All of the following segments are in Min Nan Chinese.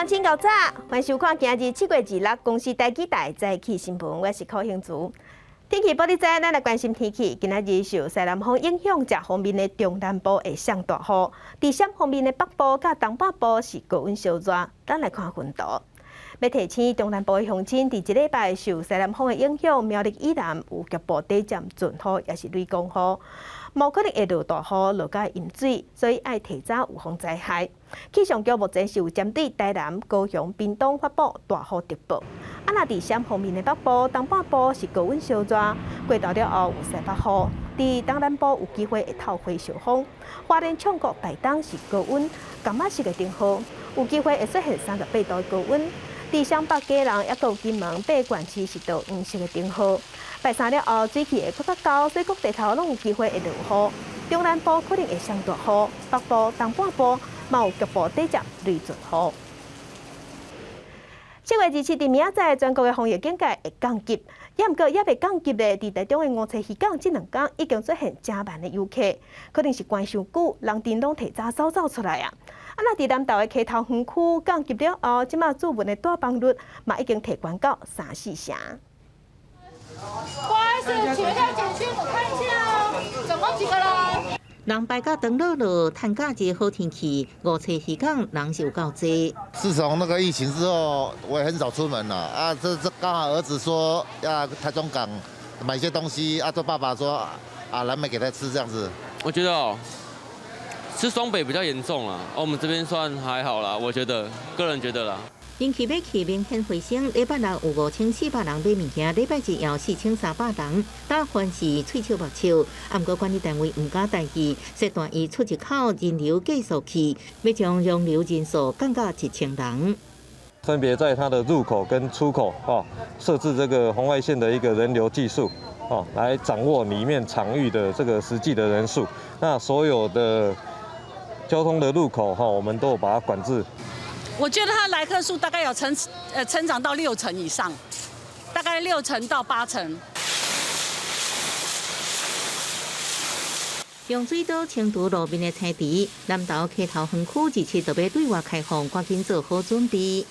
鄉親𠢕早，歡迎收看今日7月26公視台語台早起新聞，我是柯興慈。天氣報你知，咱來關心天氣。今仔日受西南風影響，遮方面的中南部會上大雨，佇西方面的北部佮東半部是高溫燒熱。咱來看雲圖。欲提醒中南部的鄉親，佇這禮拜受西南風的影響，苗栗以南有局部短暫陣雨，抑是雷公雨，無可能會落大雨，落甲淹水，所以愛提早預防災害。氣象局目前是有針對台南、高雄、屏東發布大雨特報。啊，若佇西方面的北部、東半部是高溫燒熱，過晝了後有西北雨，佇東南部有機會會透火燒風。花蓮、唱國、台東是高溫，柑仔色的燈號，有機會會出現38度的高溫。佇雙北、基隆、抑閣有金門八個縣市是著黃色的燈號。拜三了後，水氣會閣較高，所以各地頭攏有機會會落雨。中南部可能會上大雨，北部、東半部嘛有局部短暫雷陣雨。7月27佇明仔載，全國的防疫警戒會降級，抑毋過猶未降級咧。佇台中的梧棲漁港，這兩工已經出現誠萬的遊客，可能是關傷久，人陣攏提早走走出來啊。啊，若佇南投的溪頭園區降級了後，這馬注文的帶房率嘛已經提懸到三四成。不好意思，請問一下簡訊，我看一下哦，總共幾個人？人排甲長樂樂，趁假日好天氣，梧棲漁港人是有夠濟。自從那個疫情之後，我也很少出門了啊。這剛好兒子說要台中港買些東西，啊，做爸爸說啊，來買給他吃這樣子。我覺得哦，是雙北比較嚴重啦，我們這邊算還好啦，我覺得個人覺得啦。人氣欲去明顯回升，禮拜六有5400人買物件，禮拜日有4300人，大凡是喙笑目笑。啊，毋過管理單位毋敢大意，切斷伊出入口人流計數器，欲將容留人數降到1000人。分別在它的入口跟出口哦，設置這個紅外線的一個人流計數哦，來掌握裡面場域的這個實際的人數。那所有的交通的入口哈，我們都有把它管制。我覺得他來客數大概有成長到六成以上，大概6成到8成。用水道清除路面的青苔，南投溪頭園區27就欲對外開放，趕緊做好準備。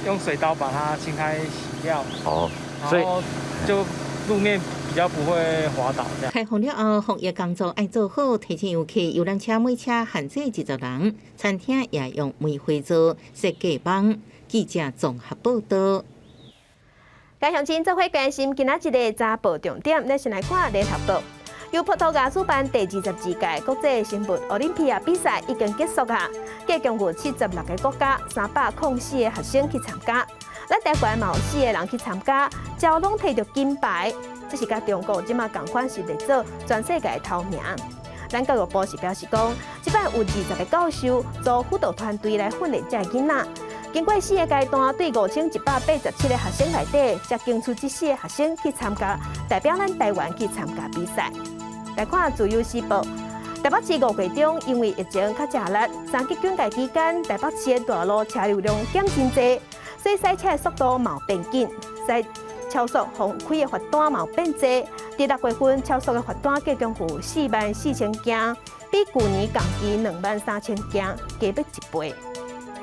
用水刀把它清開洗掉，哦，然後就路面比較不會滑倒。這樣。開放了後，防疫工作愛做好，提醒遊客遊覽車每車限制20人，餐廳也用梅花座設隔板。記者綜合報道。各鄉親做伙關心今仔日的早報重點，咱先來看聯合報。由葡萄牙主辦第22屆國際生物奧林匹亞比賽已經結束啊！計共有76個國家、304個學生去參加。咱台灣嘛有四個人去參加，全攏提著金牌。這是佮中國這馬仝款是列做全世界頭名。咱教育部是表示講，這擺有20個教授組輔導團隊來訓練這个囡仔。經過四個階段，對5187個學生內底，才揀出這四個學生去參加，代表咱台灣去參加比賽。來看《自由時報》，台北市五月中因為疫情較食力，三級警戒期間，台北市的大路車流量減真濟，所以駛車的速度嘛有變緊，駛超速予開的罰單嘛有變濟。佇6月份超速的罰單計共有44,000件，比舊年同期23,000件加欲一倍。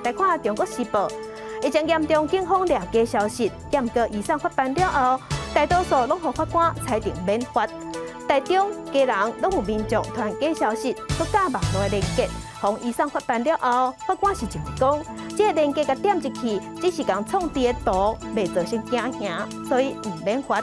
來看《中國時報》，疫情嚴重，警方掠假消息，毋過移送法辦了後，大多數攏予法官裁定免罰。台中、基隆攏有民眾傳假消息，閣佮網路的連結，予移送法辦了後，法官是認為講，這個連結共點入去，只是共創制的圖，袂造成驚嚇，所以毋免罰。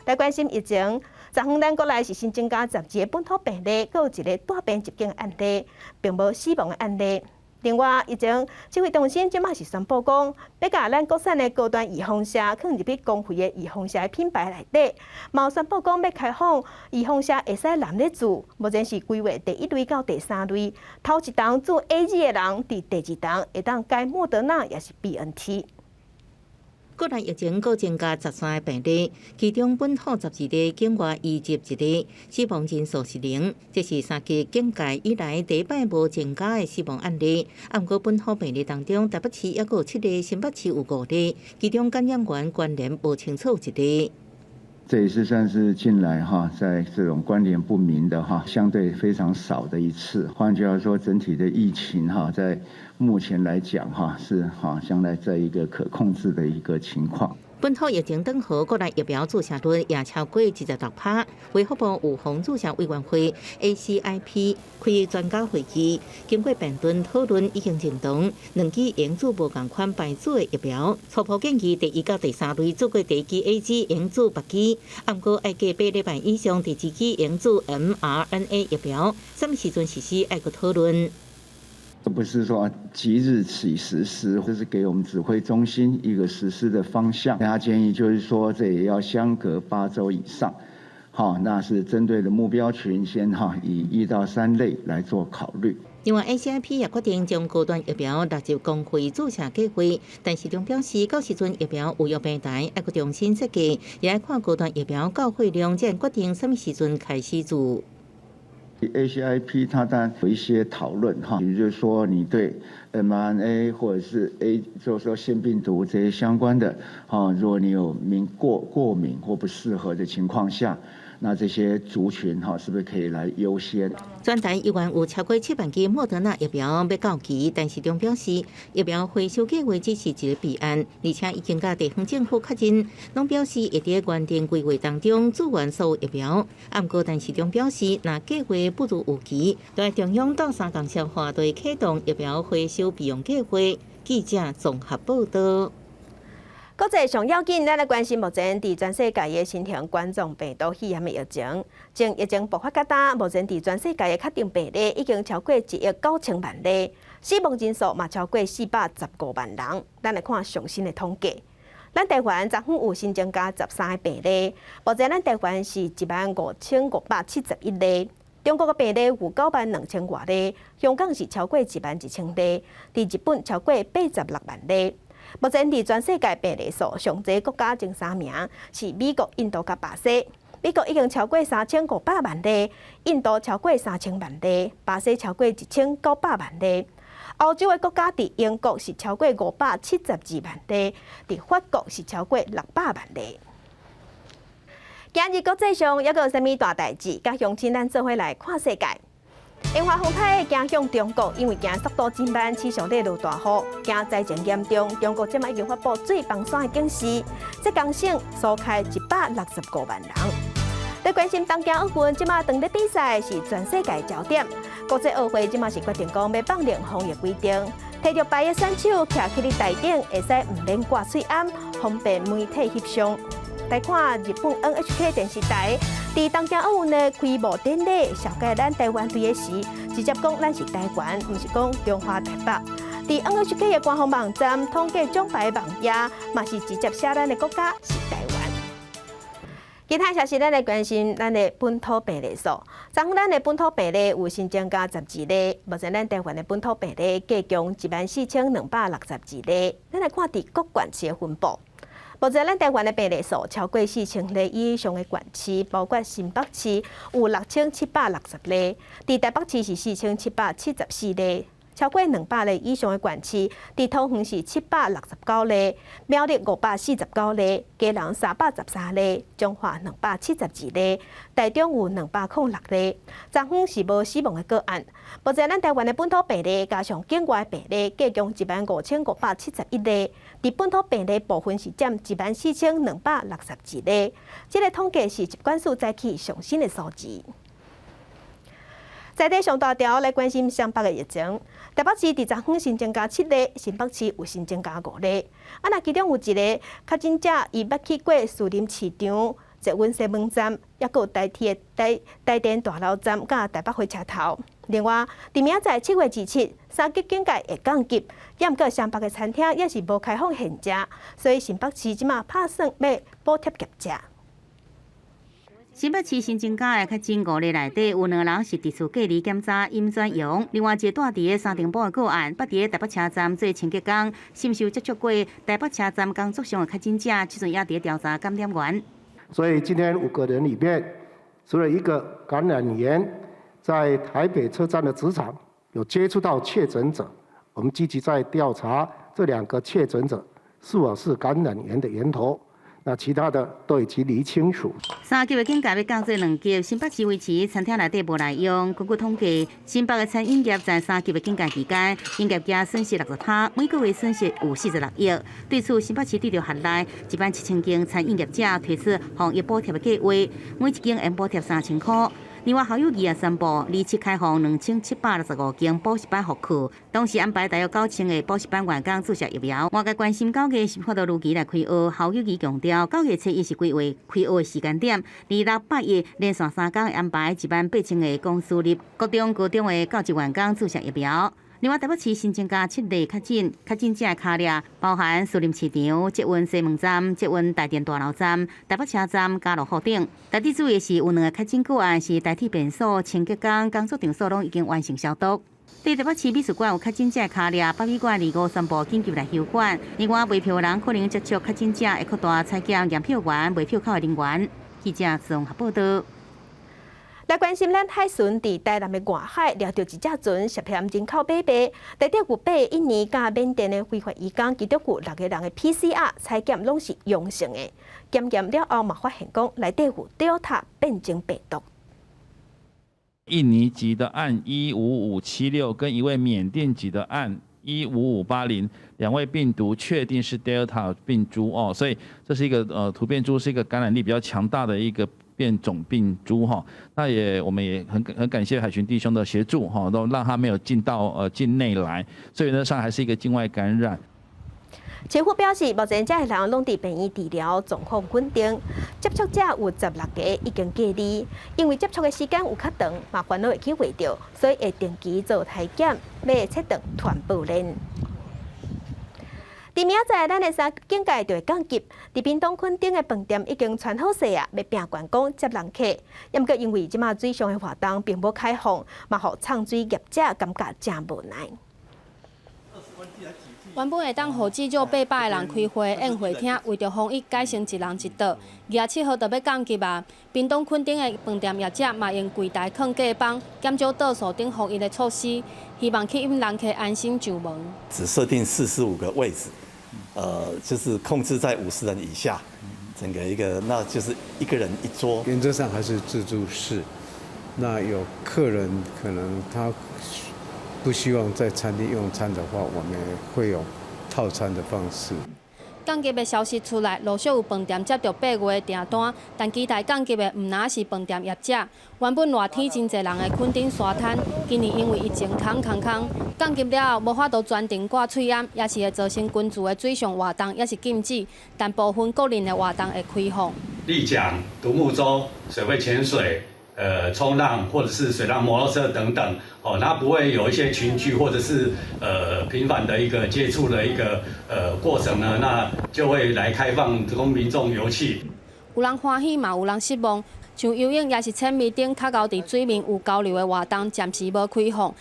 來關心疫情，昨昏咱國內是新增加12個本土病例，閣有一個帶病入境的案例，並無死亡的案例。另外，疫情指揮中心這馬是宣布講，欲共咱國產的高端預防射放入去公費的預防射的品牌內底，嘛宣布講欲開放預防射會使男咧注，目前是規劃第一類到第三類，頭一針注 AZ 的人，佇第二針會當改莫德納，抑是 BNT。國內疫情閣增加13個病例，其中本土12例，境外移入一例，死亡人數是零。這是三級警戒以來第一擺無增加的死亡案例。啊，毋過本土病例當中，台北市抑閣有七例，新北市有五例，其中感染源關聯無清楚一例。這也是算是近來哈，在這種關聯不明的哈，相對非常少的一次。換句話說，整體的疫情哈，在目前來講哈，是哈，將來在一個可控制的一個情況。本土疫情轉好，國內疫苗注射率也超過26%。衛福部預防注射委員會 ACIP 開專家會議，經過辯論討論，已經認同兩劑會用注無仝款牌子的疫苗。初步建議第一佮第三類注過第一劑 AZ 會用注別支，毋過愛隔8禮拜以上第二劑會用注 mRNA 疫苗，啥物時陣實施愛閣討論。這不是說即日起實施，這是給我們指揮中心一個實施的方向。他建議就是說，這也要相隔8週以上，好，那是針對的目標群先哈，以1到3類來做考慮。另外，ACIP 也決定將高端疫苗納入公費注射計劃，但陳時中表示，到時陣疫苗預約平台愛閣重新設計，也愛看高端疫苗到貨量，才決定啥物時陣開始注。 ACIP 它當然有一些討論哈，也就是說你對 mRNA 或者是 A，就是說腺病毒這些相關的，哈，如果你有過敏或不適合的情況下，那這些族群哈，是不是可以來優先？全台猶原有超過7萬劑莫德納疫苗欲到期，陳時中表示，疫苗回收計劃只是一個備案，而且已經佮地方政府確認，攏表示會佇原定規劃當中注完所有疫苗。毋過陳時中表示，若計劃不如預期，就中央鬥相共消化，對啟動疫苗回收備用計劃。記者綜合報道。國際上要緊，咱來關心目前佇全世界的新型冠狀病毒肺炎的疫情。從疫情爆發到今，目前佇全世界的確診病例已經超過1億9千萬例，死亡人數嘛超過415萬人。咱來看上新的統計，咱台灣昨昏有新增加13個病例，目前咱台灣是15,571例。中國的病例有9萬2千外例，香港是超過1萬1千例，佇日本超過86萬例。目前佇全世界病例數上濟國家前三名是美國、印度佮巴西。美國已經超過3500萬例，印度超過3000萬例，巴西超過1900萬例。歐洲的國家佇英國是超過572萬例，佇法國是超過600萬例。今日國際上猶閣有啥物大代誌？佮鄉親咱做伙來看世界。煙花風颱行向中國，因為行速度真慢，持續咧落大雨，驚災情嚴重。中國這擺已經發布水崩山的警示，浙江省疏開165萬人。咧關心東京奧運，這擺當咧比賽是全世界焦點。國際奧會這擺是決定講欲放寬防疫規定，提著牌的選手徛起咧台頂，會使毋免掛喙罨，方便媒體翕相。來看日本 NHK 電視台，佇東京奧運的開幕典禮，紹介咱台灣隊的時，直接講咱是台灣，毋是講中華台北。佇 NHK 的官方網站統計獎牌網頁，嘛是直接寫咱的國家是台灣。其他消息，咱來關心咱的本土病例數。昨昏咱的本土病例有新增加12例，目前咱台灣的本土病例計共14,262例。咱來看佇各縣市的分布。目前咱台灣的病例數超過4,000例以上的縣市，包括新北市有6,760例，佇台北市是4,774例。超過200例以上的縣市，佇桃園是769例，苗栗549例，基隆313例，彰化272例，台中有206例。昨昏是無死亡的個案。目前咱台灣的本土病例加上境外病例，計共15,571例。佇本土病例部分是佔14,262例。這個統計是疾管署早起上新的數字。在地上大條來關心雙北的疫情，台北市佇昨昏新增加7例，新北市有新增加5例。啊，若其中有一個確診者，伊捌去過士林市場、捷運西門站，抑閣有台鐵台台電大樓站佮台北火車頭。另外，佇明仔載7月27，三級警戒會降級，猶毋過雙北的餐廳也是無開放現食，所以新北市這馬拍算欲補貼業者。新北市新增加的確診5例內底，有兩人是佇厝隔離檢查陰轉陽，另外一個蹛佇三重埔的個案，捌佇台北車站做清潔工，深受接觸過台北車站工作上的確診者，這陣也佇調查感染源。所以今天五個人裡面，除了一個感染源在台北車站的職場有接觸到確診者，我們積極在調查這兩個確診者是否是感染源的源頭。那其他的都已經釐清楚。三級的警戒欲降做兩級，新北市維持餐廳內底無內用。根據統計，新北的餐飲業在三級的警戒期間，營業額損失60%，每個月損失有46億。對此，新北市對著轄內17,000間餐飲業者推出防疫補貼的計劃，每一間會補貼3000箍。另外，侯友宜也宣布，27開放2765間補習班復課，同時安排大約9000個補習班員工注射疫苗。外界關心9月是否都如期來開學，侯友宜強調，9月初一是規劃開學的時間點，26、8一連續3工會安排18,000個公私立國中、高中的教職員工注射疫苗。另外，台北市新增加七例確診，確診者的卡列包含士林市場、捷運西門站、捷運大店大樓站、台北車站、家樂福等。特別注意的是，有兩个確診個案是台鐵便所、清潔工、工作場所攏已經完成消毒。對台北市美術館有確診者的卡列，北美館25宣布緊急來休館。另外，賣票的人可能接觸確診者，會擴大採檢驗票員、賣票口的人員。記者綜合報道。來關心咱海巡佇台南的外海掠著一隻船，涉嫌人口買賣，內底有八個印尼佮緬甸的非法移工，其中有六個人的 PCR 採檢攏是陽性的。檢驗了後嘛，發現講內底有 Delta 變種病毒。印尼籍的案15576跟一位緬甸籍的案15580，兩位病毒確定是 Delta 病株哦，所以這是一個突變株，是一個感染力比較強大的一個變種病株哈。那也我們也很感謝海巡弟兄的協助哈，都讓他沒有進到境內來，所以原則上還是一個境外感染。政府表示，目前這个人攏佇病院治療，狀況穩定。接觸者有16個已經隔離，因為接觸的時間有較長，嘛煩惱會去穢著，所以會定期做篩檢，欲切斷傳播鏈。佇明仔載，咱的三級警戒就會降級。佇屏東墾丁的飯店已經傳好勢啊，欲拚懸講接人客。毋過因為這馬水上的活動並無開放，嘛予藏水業者感覺誠無奈。原本會當予至少800个人開會宴會廳，為著防疫改成一人一桌。27號就欲降級啊！屏東墾丁的飯店業者嘛用櫃台囥隔板，減少桌數等防疫的措施，希望吸引人客安心上門。只設定45個位置，就是控制在50人以下，整個一個那就是一個人一桌。原則上還是自助式，那有客人可能他不希望在餐廳用餐的話，我們會有套餐的方式。降級的消息出來，陸續有飯店接著8月的訂單，但期待降級的毋但是飯店業者。原本熱天真濟人的墾丁沙灘，今年因為疫情空空空，降級了後無法度專程掛喙罨，也是會造成群聚的水上活動也是禁止，但部分個人的活動會開放。立槳、獨木舟、水肺潛水、衝浪或者是水上摩托車等等，哦，它不會有一些群聚或者是頻繁的一個接觸的一個過程呢，那就會來開放供民眾遊憩。有人歡喜嘛，有人失望。像游泳抑是潛水等較𠢕佇水面有交流的活動，暫時無開放。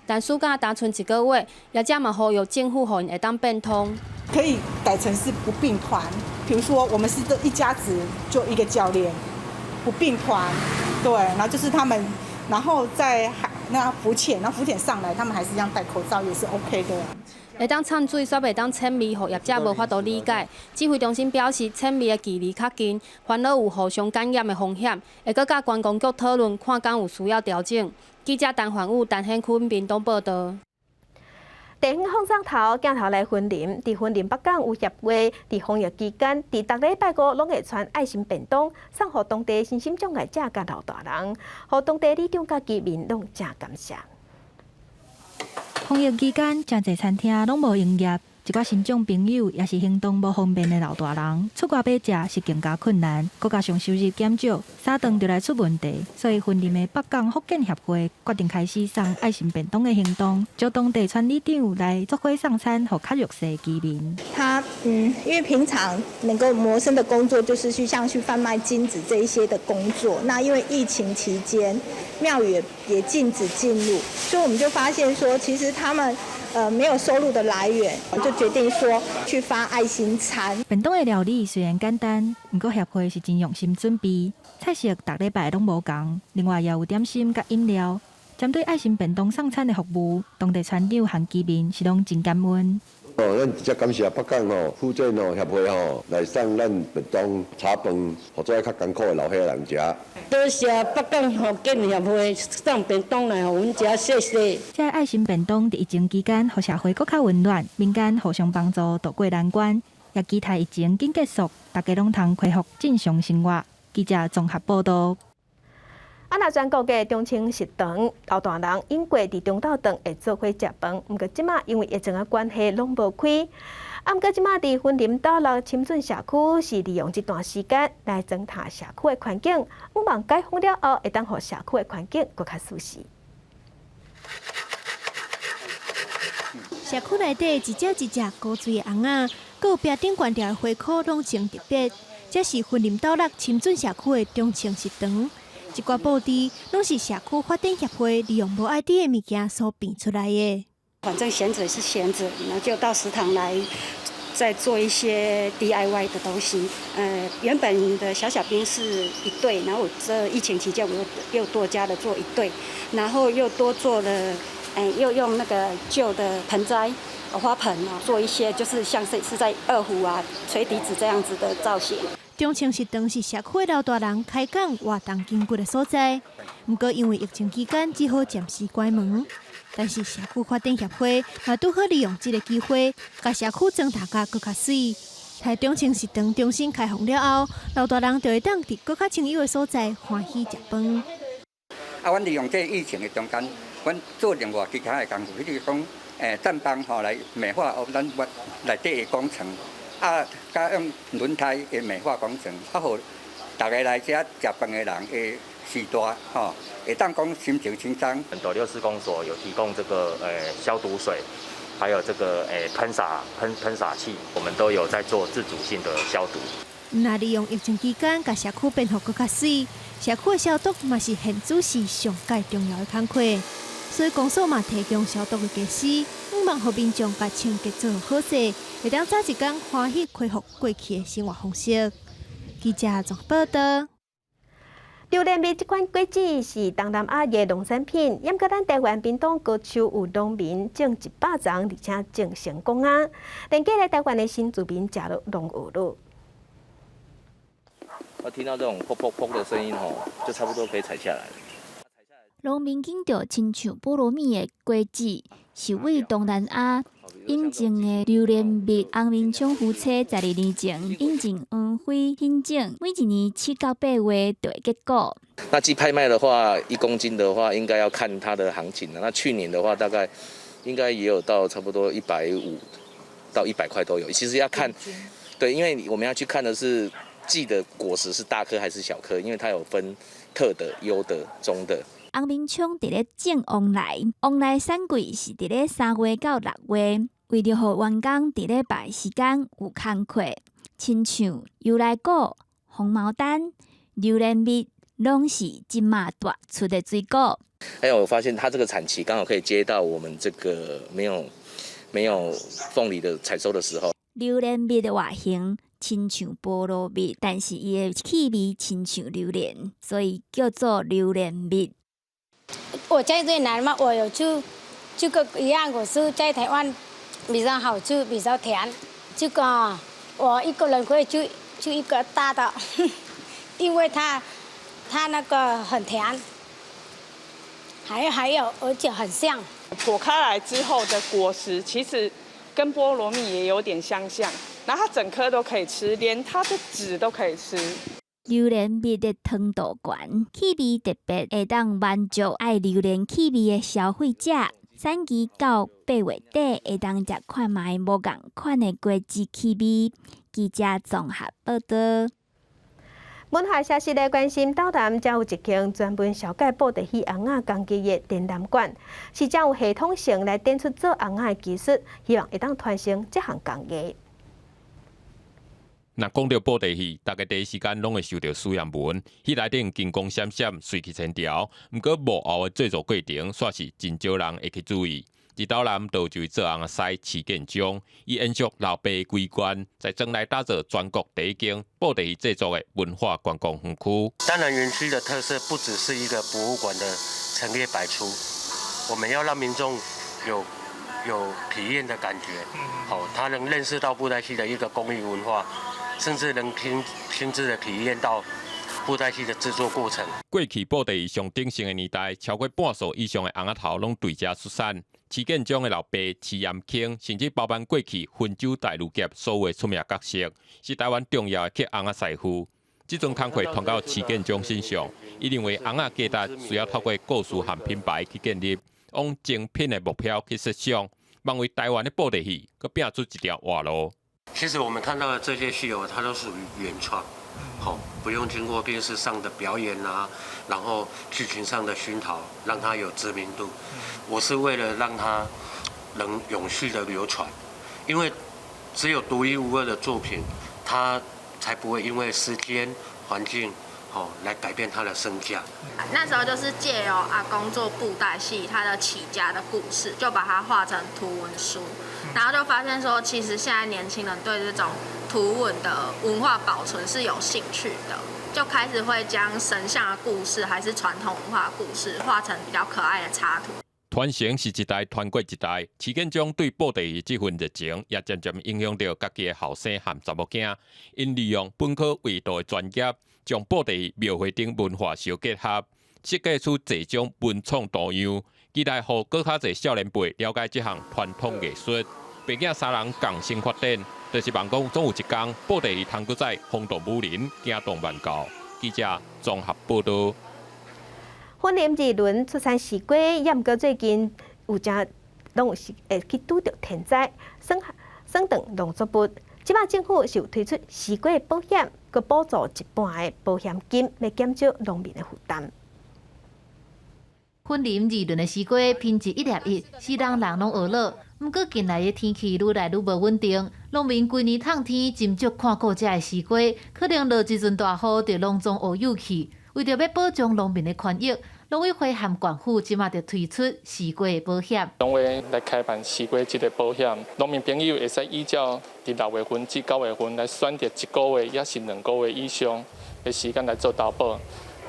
但暑假單賰一個月，業者嘛呼籲政府予𪜶會當變通。可以改成是不併團，比如說我們是這一家子就一個教練，不併團。對，然後就是他們，然後在海那浮潛，然後浮潛上來，他們還是一樣戴口罩，也是 OK 的。會當藏水，煞袂當潛水，予業者無法度理解。指揮中心表示，潛水的距離較近，煩惱有互相感染的風險，會閣佮觀光局討論，看敢有需要調整。記者陳焕武、陳顯坤屏東報道。地方放送頭鏡頭來雲林，佇雲林北港有協會，佇防疫期間，佇逐禮拜五攏會傳愛心便當送予當地身心障礙者佮老大人，予當地里長佮居民攏誠感謝。防疫期間，誠濟餐廳攏無營業，一寡身障朋友抑是行動無方便的老大人，出外買食是更加困難。閣加上收入減少，三頓就來出問題，所以雲林的北港福建協會決定開始送愛心便當的行動，招當地村里長來做伙送餐，予較弱勢的居民。他因為平常能夠謀生的工作就是去像去販賣金紙這一些的工作，那因為疫情期間廟宇也禁止進入，所以我們就發現說，其實他們沒有收入的來源，就決定說去發愛心餐。便當的料理雖然簡單，毋過協會是真用心準備，菜色逐禮拜攏無仝，另外也有點心佮飲料。針對愛心便當送餐的服務，當地村長和居民是攏真感恩。哦，咱直接感謝北港吼福建吼協會吼來送咱便當炒飯，予做較艱苦的老歲仔人食。多謝北港福建協會送便當來予阮食，謝謝。這愛心便當佇疫情期間，予社會閣較溫暖，民間互相幫助渡過難關。也期待疫情緊結束，大家攏通恢復正常生活。記者綜合報導。啊！若全國的中清食堂老大人永過佇中晝頓會做伙食飯，毋過這馬因為疫情的關係攏無開。啊，毋過這馬佇雲林斗六深圳社區是利用這段時間來整頓社區的環境，向望解封了後，會當予社區的環境閣較舒適。社區內底一隻一隻古錐的尪仔，閣有壁頂懸吊的花箍，攏真特別。這是雲林斗六深圳社區的中清食堂。這寡布置攏是社區發展協會利用無愛佇的物件所變出來的。反正閒著是閒著，然後就到食堂來再做一些 DIY 的東西。原本的小小兵是一對，然後我這疫情期間我又多加了做一對，然後又多做了，又用那個舊的盆栽、花盆啊，做一些就是像是在二胡啊、吹笛子這樣子的造型。中清食堂是社區老大人開講活動筋骨的所在，毋過因為疫情期間只好暫時關門。但是社區發展協會嘛拄好利用這個機會，共社區裝飾甲閣較媠。待中清食堂重新開放了後，老大人就會當佇閣較清幽的所在歡喜食飯。啊，阮利用這疫情的中間，阮做另外其他的工夫，比如講，棧板吼來美化咱內底的工程。啊，佮用輪胎的美化工程，啊，予逐家來遮食飯的人的時代，吼，會當講心情輕鬆。斗六市公所有提供這個消毒水，還有這個噴灑器，我們都有在做自主性的消毒。若利用疫情期間，共社區變予閣較媠，社區的消毒嘛是現主時上蓋重要的工課。所以公所嘛提供消毒的技師，向望予民眾共清潔做好勢，會當早一工歡喜恢復過去的生活方式。記者綜合報導。榴蓮蜜這款果子是東南亞的農產品，毋過咱台灣屏東高丘有農民種100叢，而且種成功啊！連過來台灣的新住民食落攏學囉。我聽到這種噗噗噗的聲音吼，就差不多可以採下來了。農民見著親像菠蘿蜜的果子，是位東南亞引進的榴蓮蜜。洪明昌夫妻12年前引進黃輝品種，每一年7到8月就會結果。那寄拍賣的話，1公斤的話，應該要看它的行情。那去年的話，大概應該也有到差不多150到100塊都有。其實要看，對，因為我們要去看的是寄的果實是大顆還是小顆，因為它有分特的、優的、中的。洪明昌佇咧種旺來，旺來產季是佇咧3月到6月，為著予員工佇禮拜時間有工課，親像油來果、紅毛丹、榴蓮蜜，攏是這馬大出的水果。還有我發現，它這個產期剛好可以接到我們這個沒有鳳梨的採收的時候。榴蓮蜜的外形親像菠蘿蜜，但是伊的氣味親像榴蓮，所以叫做榴蓮蜜。我在越南嘛，我有吃這個一樣，我是在台灣比較好吃，比較甜。這個我一個人可以吃一個大的，因為它那個很甜，還有而且很香。剖開來之後的果實其實跟菠蘿蜜也有點相像，然後它整顆都可以吃，連它的籽都可以吃。榴蓮蜜的糖度懸，氣味特別，會當滿足愛榴蓮氣味的消費者。產期到8月底，會當食看覓無仝款的果子氣味。記者綜合報導。文化消息來關心，斗南才有一間專門紹介布袋戲尪仔工藝的展覽館，是將有系統性來展出做尪仔的技術，希望會當傳承這項工藝。若講著布袋戲，大家第一時間攏會想著蘇艷文，戲內頂金光閃閃、水氣千條。毋過幕後的製作過程，煞是真少人會去注意。佇斗南就有一位做尪仔師徐建章，伊延續老爸的規願，在將來打造全國第一間布袋戲製作的文化觀光園區。當然，園區的特色不只是一個博物館的陳列擺出，我們要讓民眾有有體驗的感覺，好，他能認識到布袋戲的一個工藝文化，甚至能親自的體驗到布袋戲的製作過程。過去布袋戲上鼎盛的年代，超過半數以上的尪仔頭攏對遮出產。徐建章的老爸徐延慶，甚至包辦過去溫州大女俠所有的出名角色，是台灣重要的刻尪仔師傅。這陣工課傳到徐建章身上，伊認為尪仔價值需要透過故事和品牌去建立，往精品的目標去設想，望為台灣的布袋戲閣拼出一條活路。其實我們看到的這些戲偶，它都屬於原創，好，不用經過電視上的表演啊，然後劇情上的熏陶，讓它有知名度。我是為了讓它能永續的流傳，因為只有獨一無二的作品，它才不會因為時間、環境，哦，來改變它的身價。那時候就是借由阿公做布袋戲，他的起家的故事，就把它畫成圖文書，然後就發現說，其實現在年輕人對這種圖文的文化保存是有興趣的，就開始會將神像的故事還是傳統文化故事畫成比較可愛的插圖。傳承是一代傳過一代，徐建章對布袋戲這份熱情，也漸漸影響著家己的後生和查某囝。𪜶利用本科繪圖的專業，將布袋戲廟會等文化相結合，設計出這種文創圖樣，期待予閣較濟少年輩了解這項傳統藝術。白囝三人共生發展，就是望講總有一天，布袋戲通閣再轟動武林，驚動萬教。記者綜合報導。雲林二崙出產西瓜，也毋過最近有誠攏有是會去拄著天災，損損斷農作物。這擺政府是有推出西瓜保險，閣補助一半的保險金，來減少農民的負擔。雲林二崙的西瓜品質一粒一，是人人攏學樂。毋過近來的天氣愈來愈無穩定，農民規年透天斟酌看顧遮的西瓜，可能落一陣大雨就攏總烏有去。為著欲保障農民的權益，農委會和縣府這馬就推出西瓜保險。農會來開辦西瓜這个保險，農民朋友會使依照佇6月份至9月份來選擇一個月抑是2個月以上的時間來做投保。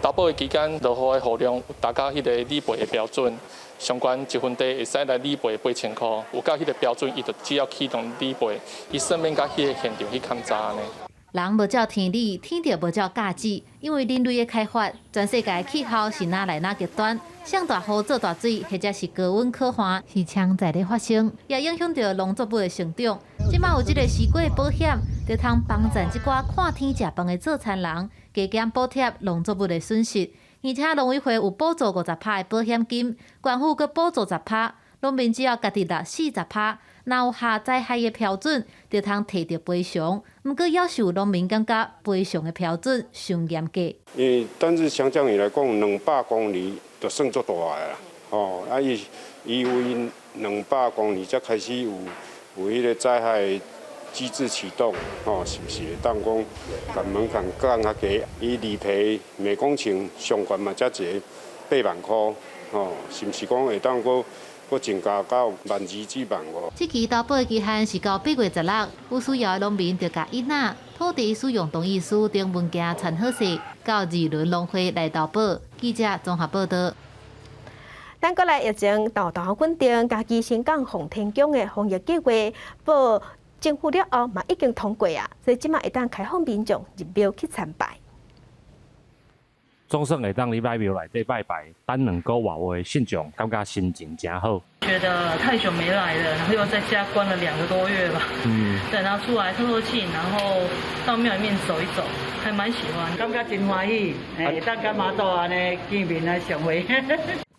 投保的期間，落雨的雨量達到彼个理賠的標準，相關一分地會使來理賠8000箍，有到彼个標準，伊就只要啟動理賠，伊算免共彼个現場去勘查呢。人無照天理，天就無照價值，因為人類的開發，全世界氣候是愈來愈極端，上大雨做大水，或者是高溫可旱，是常在咧發生，也影響著農作物的成長。這馬有這个西瓜保險，就通幫贊這寡看天食飯的做田人，加減補貼農作物的損失。而且農委會有補助50%的保險金，縣府閣補助10%，農民只要家己納40%。若有合災害的標準，就通提著賠償。毋過，猶是有農民感覺賠償的標準傷嚴格。因為單日強降雨來講，200公里就算足大的啦。吼，啊伊伊為200公里才開始有彼个災害機制啟動，吼，是毋是會當講共門檻降較低？伊理賠每公頃上懸嘛才一个8萬箍，吼，是毋是講會當閣閣增加到12,000至15,000？這期投保的期限是到8月16，有需要的農民就共印仔、土地使用同意書等文件傳好勢，到二崙農會來投保。記者綜合報導。咱閣來疫情到大穩定，家己新港奉天宮的防疫計劃報政府了後嘛已經通過啊，所以這馬會當開放民眾入廟去參拜。總算會當入來廟內底拜拜，等2個外的信眾感覺心情誠好。覺得太久沒來了，然後又在家關了2個多月吧。對，然後出來透透氣，然後到廟裡面走一走，還蠻喜歡。感覺真歡喜，會當佮媽祖按呢見面來相會。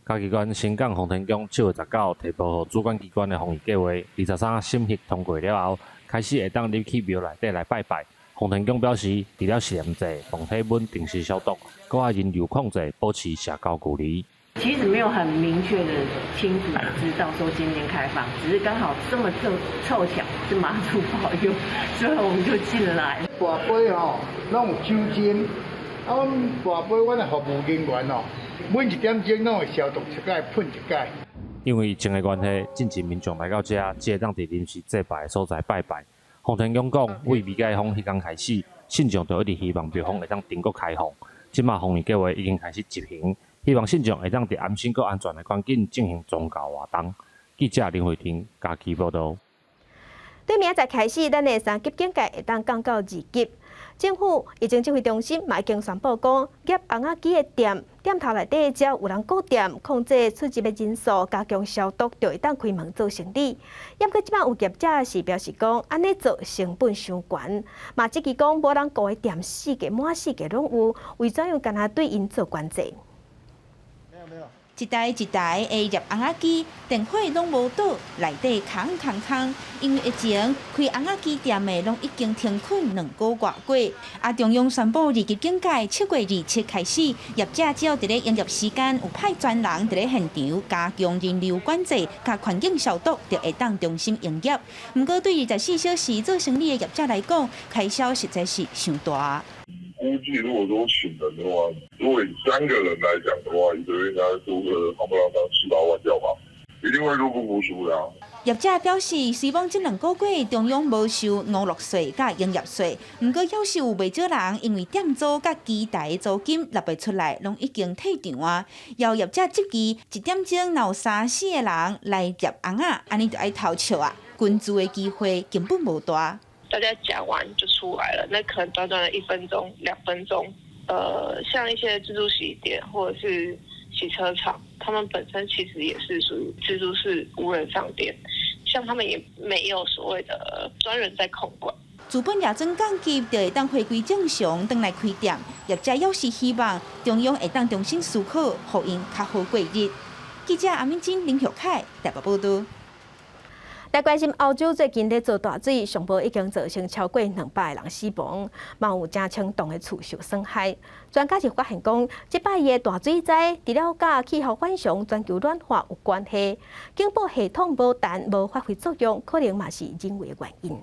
嘉義縣新港奉天宮7月19提報予主管機關的防疫計劃，23審核通過了後，開始會當入去廟內底來拜拜。奉天宮表示，除了實驗制、量體溫定時消毒，閣愛人流控制，保持社交距離。其實沒有很明確的清楚知道說今天開放，只是剛好這麼湊巧是媽祖保佑，所以我們就進來。跋杯吼，攏有酒精，啊，阮跋杯，阮的服務人員哦，每一點鐘攏會消毒一擺，噴一擺。因為疫情的關係，進前民眾來到遮，只會當佇臨時祭拜的所在拜拜。奉天宮講，為未解封彼工開始，信眾就一直希望廟方會當重閣開放。這馬防疫計劃已經開始執行，希望信眾會當佇安心閣安全的環境進行宗教活動。記記者林慧婷嘉義報道。對明仔載開始，咱的三級警戒會當降到二級。政府疫情指揮中心嘛已經宣布講，醃甕仔雞的店店頭內底只要有人顧店，控制出入的人數，加強消毒，就會當開門做生意。毋過這擺有業者是表示講，按呢做成本傷懸，嘛質疑講無人顧的店四界滿四界攏有，為怎樣干焦對𪜶做管制？一台一台的醃甕仔機，電火攏無倒，內底空空空。因為疫情，開甕仔雞店的攏已經停睏兩個外過。啊，中央宣布二級警戒，7月27開始，業者只要佇咧營業時間有派專人佇咧現場加強人流管制，佮環境消毒，就會當重新營業。毋過對24小時做生意的業者來講，開銷實在是傷大。估計如果說請人的話，如果以三個人來講的話，一個月應該租個夯不啷當七八萬掉吧，一定會入不敷出的。業者表示，雖罔這兩個月中央無收娛樂稅佮營業稅，毋過猶是有袂少人因為店租佮機台租金納袂出來，攏已經退場啊。有業者質疑，一點鐘若有三四個人來醃甕仔，按呢就愛偷笑啊，群聚的機會根本無大。大家講完就出來了，那可能短短的1分鐘、2分鐘，像一些自助洗衣店或者是洗車場，他們本身其實也是屬於自助式無人商店，像他們也沒有所謂的專人在控管。自本業準降級，就會當回歸正常，轉來開店。業者猶是希望中央會當重新思考，予𪜶較好過日。記者阿敏珍、林玉凱台北報道。來關心歐洲最近咧做大水，上無已經造成超過200個人死亡，嘛有成千棟的厝受損害。專家是發現講，這擺的大水災，除了佮氣候反常、全球暖化有關係，警報系統無彈無發揮作用，可能嘛是人為的原因。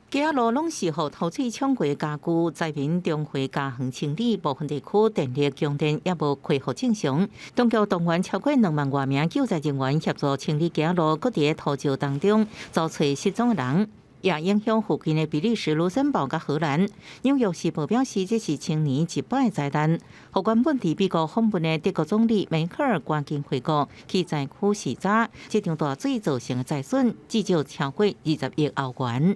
街仔路攏是予土水沖過的家具，災民重回家園清理，部分地區電力供電猶無恢復正常。當局動員超過2萬外名救災人員協助清理街仔路，閣佇土石當中找揣失蹤的人，也影響附近的比利時盧森堡佮荷蘭。紐約時報表示，這是千年一擺的災難。予原本佇美國訪問的德國總理梅克爾趕緊回國去災區視察，這場大水造成的災損至少超過20億歐元。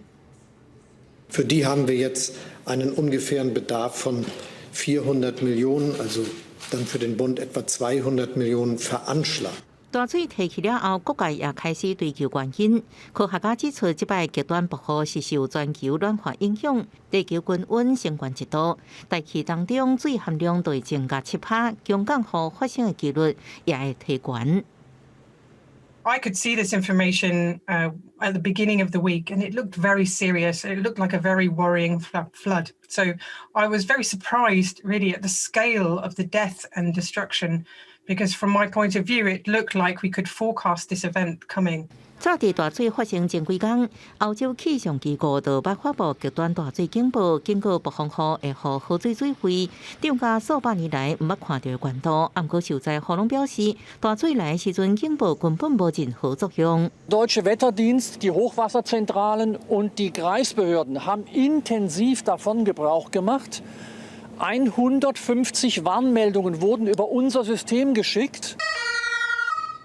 Für die haben wir jetzt einen ungefähren Bedarf von 400 Millionen, also dann für den Bund etwa 200 Millionen veranschlagt. 大水退去了後，各界也開始追究原因。科學家指出，這擺極端暴雨是受全球暖化影響，地球均溫升懸一度，大氣當中水含量就會增加7趴，強降雨發生的幾率也會提懸。 I could see this information at the beginning of the week, and it looked very serious. It looked like a very worrying flood. So I was very surprised, really, at the scale of the death and destruction, because from my point of view, it looked like we could forecast this event coming. 早佇大水發生前幾工，歐洲氣象機構就捌發布極端大水警報，警告暴風雨會予河水水位漲加數百年來毋捌看著的懸度。毋過受災戶攏表示，大水來的時陣警報根本無任何作用。 Deutsche Wetterdienst, die Hochwasserzentralen und die Kreisbehörden haben intensiv davon Gebrauch gemacht. 150 Warnmeldungen wurden über unser System geschickt.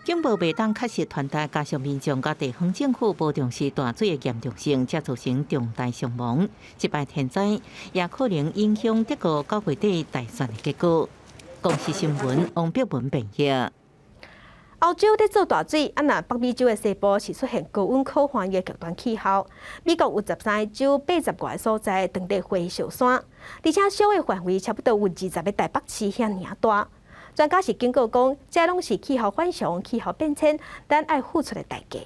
警報袂當確實傳達，加上民眾佮地方政府無重視大水的嚴重性，才造成重大傷亡。這擺天災也可能影響德國9月底大選的結果。公視新聞王碧文編譯。歐洲咧做大水，啊若北美洲的西部是出現高溫可旱的極端氣候。美國有13個州80外個所在當地火燒山，而且燒的範圍差不多有20個台北市遐爾大。專家是警告講，這攏是氣候反常、氣候變遷，咱愛付出的代價。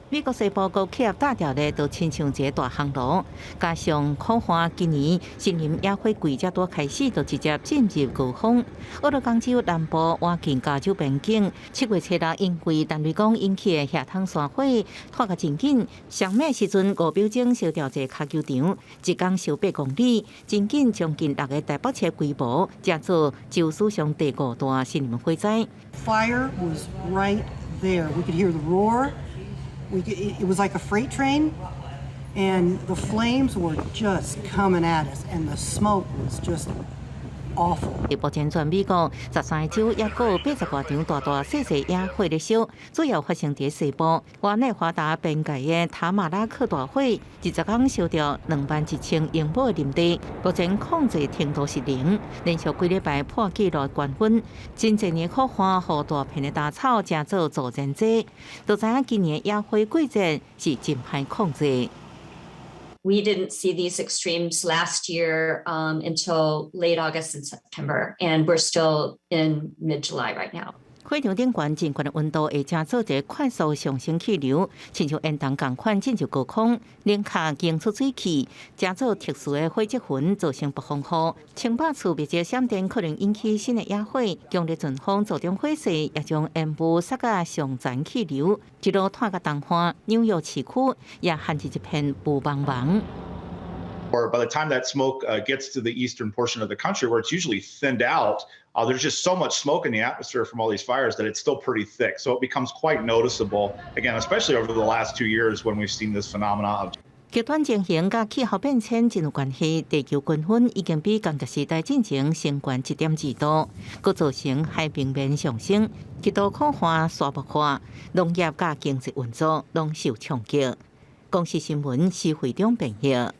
美國西部高氣壓大條咧，就親像一個大烘爐，加上苦旱，今年森林野火季才拄開始，就直接進入高峰。俄勒岡州南部倚近加州邊境，7月初六因為陳雷公引起的夏湯山火，拖甲真緊。上暝時陣5秒鐘燒掉一個跤球場，一工燒8公里，真緊將近六個台北市規模，成做州史上第五大森林火災。 Fire was right there. We could hear the roar. It was like a freight train, and the flames were just coming at us, and the smoke was just awful. 目前全美國13個州抑閣有80外場大大細細野火咧燒，主要發生佇西部。倚內華達邊界的塔馬拉克大火，20工燒掉21,000英畝的林地，目前控制程度是零。連續幾禮拜破紀錄高溫，真濟年苦旱，予大片的稻草成做助燃劑。都知影今年野火季節是真歹控制。 We didn't see these extremes last year until late August and September, and we're still in mid-July right now. 火場頂懸真懸的溫度會成做一个快速上升氣流，親像煙囱仝款進入高空，冷卻凝出水汽，成做特殊的火積雲，造成暴風雨。清北處密集閃電可能引起新的野火，強烈陣風助長火勢，也將煙霧撒甲上層氣流，一路拖到東岸，紐約市區也陷入一片霧茫茫。 Or by the time that smoke gets to the eastern portion of the country, where it's usually thinned out, there's just so much smoke in the atmosphere from all these fires that it's still pretty thick. So it becomes quite noticeable, again, especially over the last 2 years when we've seen this phenomenon of 極端情形佮氣候變遷真有關係，地球均溫已經比工業時代進前升懸1.2度，閣造成海平面上升，極度苦旱、沙漠化、農業佮經濟運作攏受衝擊。公視新聞施惠中編譯。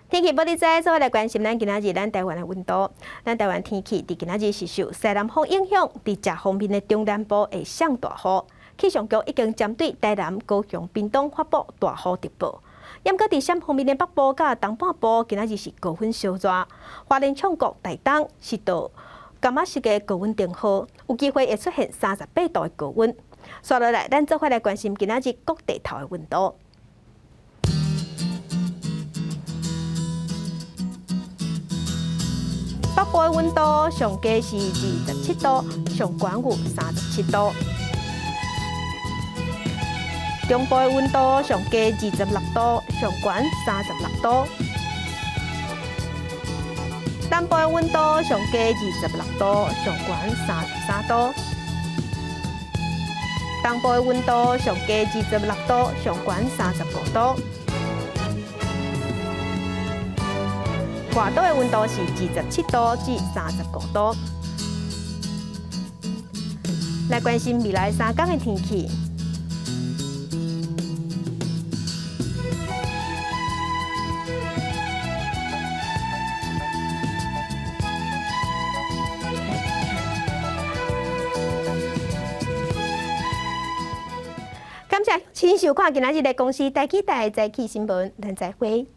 天氣報你知，做伙來關心咱今仔日咱台灣的溫度。咱台灣天氣佇今仔日是受西南風影響，佇這方面的中南部會上大雨。氣象局已經針對台南、高雄、屏東發布大雨特報。毋過佇西方面的北部佮東半部，今仔日是高溫燒熱。花蓮唱國台東是到柑仔色的高溫燈號，有機會會出現38度的高溫。紲落來，咱做伙來關心今仔日各地頭的溫度。北部的溫度上低是27度，上懸有37度。中部的溫度上低26度，上懸36度。南部的溫度上低26度，上懸33度。東部的溫度上低26度，上懸35度。外島的溫度是27度至35度。來關心未來3天的天氣。感謝請收看今仔日的公視台語台早起新聞，咱再會。